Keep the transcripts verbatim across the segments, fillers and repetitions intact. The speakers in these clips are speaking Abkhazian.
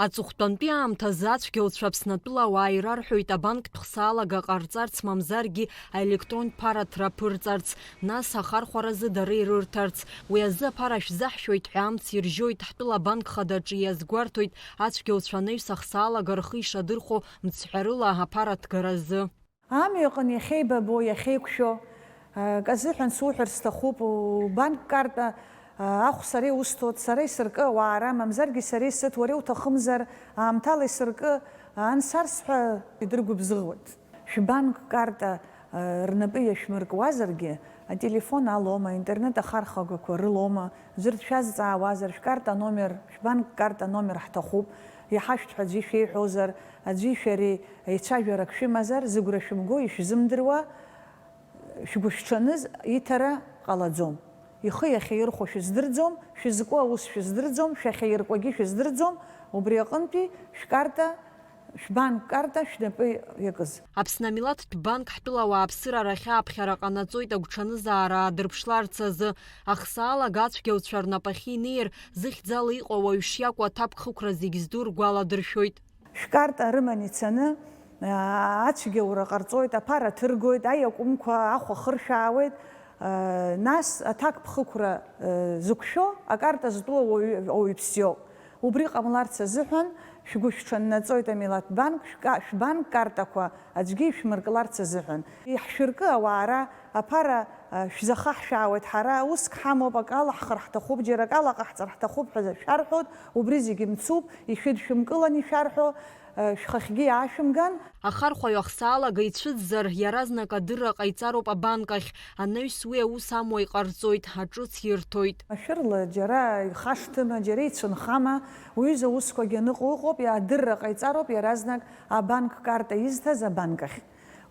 Аҵыхәтәантәи аамҭазы ацәгьауцәа Аԥснатәыла ауаа ирарҳәоит абанктә хсаалага ҟарҵарц, мамзаргьы аелектронтә ԥараҭра аԥырҵарц, нас ахархәаразы дара ирырҭарц. Уи азы аԥара шәзаҳшәоит ҳәа амц иржьоит, ҳтәыла абанк хадаҿы иазгәарҭоит ацәгьауцәа анаҩс ахсаалага рхы ишадырхәо мцҳәарыла аԥара аҭгаразы. Амҩаҟны иахьеибабо, иахьеиқәшәо, акы азыҳәан суҳәар сҭахуп, убанк картә, а, ахә сара иусҭоит, сара исыркы ауаара, мамзаргьы сара исыҭ, уара иуҭахымзар, аамҭала исыркы, ан сарсҳәа идыргәыбзыӷуеит. Шәбанк карта, а, рнапы иашәмыркуазаргьы, ателефон алоума, аинтернет ахархәагақәа рылоума, аӡәыр дшәазҵаауазар, шәкарта номер, шәбанк карта номер ҳҭахуп, иҳашәҭ ҳәа аӡәы ишәеиҳәозар, аӡәи шәареи еицәажәарак шәымазар, зыгәра шәымго ишәзымдыруа, шәгәышәҽаныз иҭара ҟалаӡом. Ихы иахьаирхәо шәыздырӡом, шәызку аус шәыздырӡом, шәахьаиркуагьы шәыздырӡом, убри аҟынтәи шәкарта, шәбанк карта шәнапы иакыз. Аԥсны амилаҭтә банк ҳтәыла ауааԥсыра арахь ааԥхьара ҟанаҵоит агәҽанызаара аадырԥшларц азы. Ахсаалага ацәгьауцәа рнапахьы инеир, зыхьӡала иҟоу ауаҩ шиакәу аҭакԥхықәра зегь здур гәаладыршәоит. Шәкарта рыман ицаны, аа, ацәгьаура ҟарҵоит, аԥара ҭыргоит, аиакәымқәа ахә ахыршәаауеит, аа, нас аҭакԥхықәра, э, зықәшәо акарта зтәу ауаҩ-, ауаҩԥс иоуп. Убри ҟамларц азыҳәан шәгәы шәҽаннаҵоит амилаҭ банк, шәка-, шәбанк картақәа аӡәгьы ишәмыркыларц азыҳәан. Иаҳшәыркы ауаара, аԥара, а, шәзахаҳшәаауеит ҳара, уск ҳамоуп, акала ҳхар ҳҭахуп, џьара акала ҟаҳҵар ҳҭахуп ҳәа шәарҳәоит, убри зегьы мцуп, ишәыдшәымкылан ишәарҳәо, а, шәхахьгьы иаашәымган. Ахархәаҩ ахсаалага ицәыӡзар, иаразнак адырра ҟаиҵароуп абанк ахь, анаҩс уи аус амуа иҟарҵоит, аҿыц ирҭоит. Машәырла џьара ихашҭыма, џьара ицәынхама, уҩыза усқәагьы аныҟоу ыҟоуп, адырра ҟаиҵароуп иаразнак абанк карта изҭаз абанк ахь.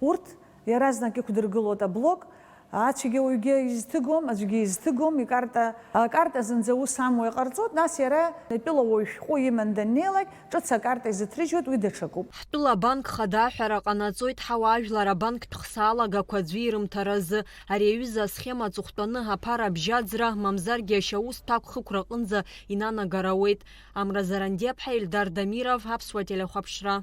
Урҭ иаразнак иқәдыргылоит аблок, ацәгьа уаҩгьы изҭыгом, аӡәгьы изҭыгом, икарта, акарта зынӡа ус амуа иҟарҵоит, нас иара тәыла уаҩ шәҟәы иман даннеилак, ҿыц акарта изыҭрыжьуеит, уи даҽакуп. Ҳтәыла абанк хада аҳәара ҟанаҵоит, ҳауаажәлар абанктә хсаалагақәа аӡәы ирымҭаразы. Ари аҩыза асхема аҵыхәтәаны аԥара абжьаӡра, мамзаргьы ашьаус ҭакә хықәра аҟынӡа инанагар ауеит. Амра Зарандиаԥҳа, Ельдар Дамиров, Аԥсуа телехәаԥшра.